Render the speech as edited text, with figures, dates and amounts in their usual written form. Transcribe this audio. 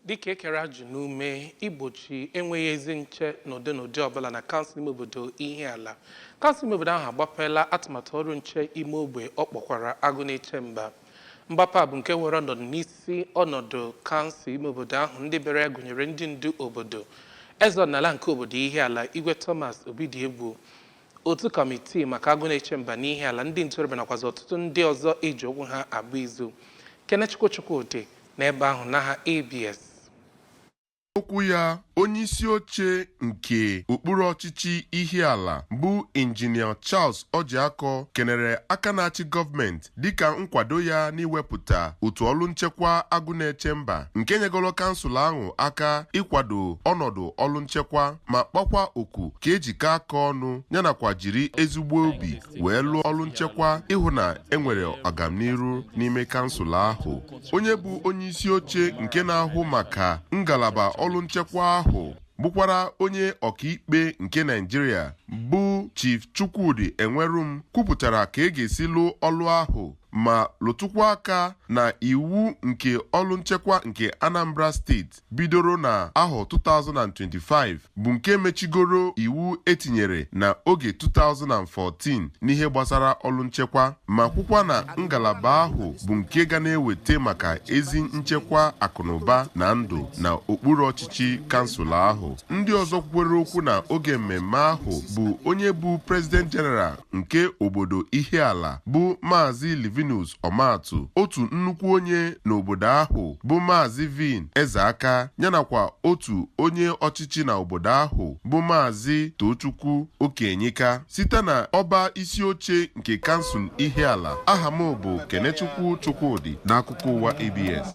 Dịka ekere ajụ n'ume igbochi enweghị ezi nche n'ụdị n'ụdị ọbụla na kansụl ime obodo Ihiala, kansụl ime obodo ahụ agbapeela atụmatụ ọrụ nche ime ogbe ọ kpọkwara Agụ Na-eche Mba. Mgbape a bụ nke were ọnọdụ n'isi ọnọdụ kansụl ime obodo ahụ. Ndị bịara ya gụnyere ndị ndu obodo, eze ọdịnala nke obodo Ihiala, Igwe Thomas Obidiegwu, otu kọmitii maka Agụ Na-eche Mba n'Ihiala, ndị ntorobịa nakwazi ọtụtụ ndị ọzọ eji okwu ha agba izu. Kenechukwu Chukwudị n'ebe ahụ n'aha ABS. Okwu ya, onyeisi oche nke okpuru ọchịchị Ihiala bụ Injinia Charles Orjiakor kenere aka na-achị gọọmenti dịka nkwado ya n'iwepụta otu ọrụ nchekwa Agụ Na-eche Mba nke nyegoro kansụl ahụ aka ịkwado ọnọdụ ọrụ nchekwa, ma kpọkwa oku ka ejikọ aka ọnụ yanakwa jiri ezigbo obi wee lụọ ọrụ nchekwa ịhụ na enwere ọganiru n'ime kansụl ahụ. Onye bụ onyeisi oche nke na-ahụ maka ngalaba ọrụ nchekwa ahụ, bụkwara onye ọkaikpe nke Naijiria, bụ Chief Chukwudi Enwerum, kwupụtara ka e ga-esi lụọ ọrụ ahụ, ma lụtụkwa aka na iwu nke ọrụ nchekwa nke Anambra Steeti bidoro na ahọ 2025, bụ nke mechigoro iwu etinyere na oge 2014 n'ihe gbasara ọrụ nchekwa, ma kwukwa na ngalaba ahụ bụ nke ga na-eweta maka ezi nchekwa akụnụba na ndụ na okpuru ọchịchị kansụl ahụ. Ndị ọzọ kwukwere okwu na oge mmemme ahụ bụ onye bụ President General nke obodo Ihiala, bụ Maazị Livinus Ọmatụ, otu nnukwu onye n'obodo ahụ bụ Maazị Vin Ezeaka, yanakwa otu onye ọchịchị na obodo ahụ bụ Maazị Tochukwu Okenyika. Site na ọba isi oche nke kansụl Ihiala, aha m bụ Kenechukwu Chukwudị n'akụkọ ụwa ABS.